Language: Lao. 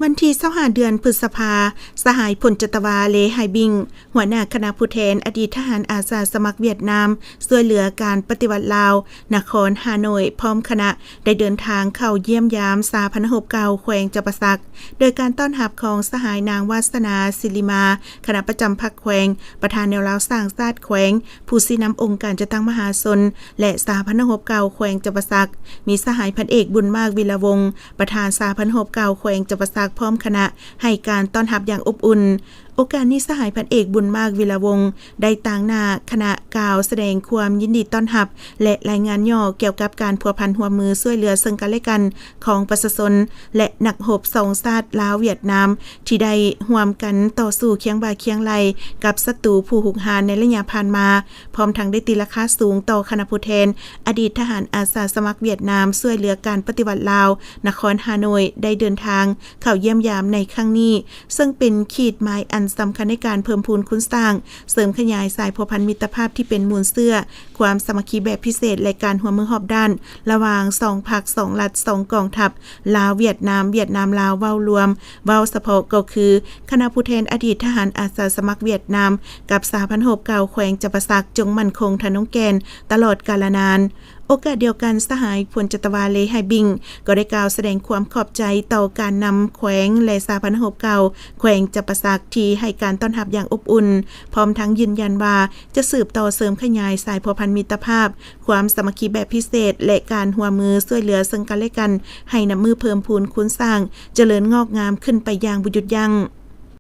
ວັນທີຊາວຫ້າ ເດືອນພຶດສະພາ, ສະຫາຍ ພົນຈັດຕະວາ ເລ ໄຮບິງ ຫົວໜ້າຄະນະຜູ້ແທນອະດີດທະຫານອາສາສະໝັກຫວຽດນາມ ຊ່ວຍເຫຼືອການປະຕິວັດລາວ ນະຄອນຮ່າໂນ້ຍ ພ້ອມຄະນະ ໄດ້ເດີນທາງເຂົ້າຢ້ຽມຢາມສະຫະພັນນັກຮົບເກົ່າແຂວງຈຳປາສັກ ໂດຍການຕ້ອນຮັບຂອງສະຫາຍ ນາງ ວາສະນາ ສິລິມາ ຄະນະປະຈຳພັກແຂວງ, ປະທານແນວລາວສ້າງຊາດແຂວງ, ຜູ້ຊີ້ນຳອົງການຈັດຕັ້ງມະຫາຊົນ ແລະ ສະຫະພັນນັກຮົບເກົ່າແຂວງຈຳປາສັກ, ມີສະຫາຍ ພັນເອກ ບຸນມາກ ວິລະວົງ ປະທານສະຫະພັນນັກຮົບເກົ່າແຂວງຈຳປາສັກ ພ້ອມຄະນະ ໃຫ້ການຕ້ອນຮັບຢ່າງອົບອຸ່ນ. ໂອກາດນີ້ ສະຫາຍ ພັນເອກ ບຸນມາກ ວິລະວົງ ໄດ້ຕາງໜ້າຄະນະກ່າວສະແດງຄວາມຍິນດີຕ້ອນຮັບ ແລະ ລາຍງານຫຍໍ້ກ່ຽວກັບການພົວພັນຮ່ວມມືຊ່ວຍເຫຼືອເຊິ່ງກັນແລະກັນຂອງປະຊາຊົນ ແລະ ນັກຮົບສອງຊາດລາວ-ຫວຽດນາມ ທີ່ໄດ້ຮ່ວມກັນຕໍ່ສູ້ຄຽງບ່າຄຽງໄຫຼ່ກັບສັດຕູຜູ້ຮຸກຮານໃນໄລຍະຜ່ານມາ, ພ້ອມທັງໄດ້ຕີລາຄາສູງຕໍ່ຄະນະຜູ້ແທນອະດີດທະຫານອາສາສະໝັກຫວຽດນາມ ຊ່ວຍເຫຼືອການປະຕິວັດລາວ ນະຄອນຮ່າໂນ້ຍ ໄດ້ເດີນທາງເຂົ້າຢ້ຽມຢາມໃນຄັ້ງນີ້, ເຊິ່ງເປັນຂີດໝາຍອັນສຳຄັນໃນການເພີ່ມພູນຄູນສ້າງ, ເສີມຂະຫຍາຍສາຍພົວພັນມິດຕະພາບທີ່ເປັນມູນເຊື້ອ, ຄວາມສາມັກຄີແບບພິເສດ ແລະ ການຮ່ວມມືຮອບດ້ານ ລະຫວ່າງສອງພັກ, ສອງລັດ, ສອງກອງທັບ, ລາວ-ຫວຽດນາມ, ຫວຽດນາມ-ລາວ ເວົ້າລວມ, ເວົ້າສະເພາະກໍຄື ຄະນະຜູ້ແທນອະດີດທະຫານອາສາສະໝັກຫວຽດນາມ ກັບສະຫະພັນນັກຮົບເກົ່າແຂວງຈຳປາສັກ ຈົ່ງໝັ້ນຄົງທະນົງແກ່ນຕະຫຼອດການລະນານ. ໂອກາດດຽວກັນ, ສະຫາຍ ພົນຈັດຕະວາ ເລ ໄຮບິງ ກໍໄດ້ກ່າວສະແດງຄວາມຂອບໃຈຕໍ່ການນຳແຂວງ ແລະ ສະຫະພັນນັກຮົບເກົ່າແຂວງຈຳປາສັກ ທີ່ໃຫ້ການຕ້ອນຮັບຢ່າງອົບອຸ່ນ, ພ້ອມທັງຢືນຢັນວ່າຈະສືບຕໍ່ເສີມຂະຫຍາຍສາຍພົວພັນມິດຕະພາບ, ຄວາມສາມັກຄີແບບພິເສດ ແລະ ການຮ່ວມມືຊ່ວຍເຫຼືອເຊິ່ງກັນແລະກັນ ໃຫ້ນັບມື້ເພີ່ມພູນຄູນສ້າງ, ຈະເລີນງອກງາມຂຶ້ນໄປຢ່າງບໍ່ຢຸດຢັ້ງ.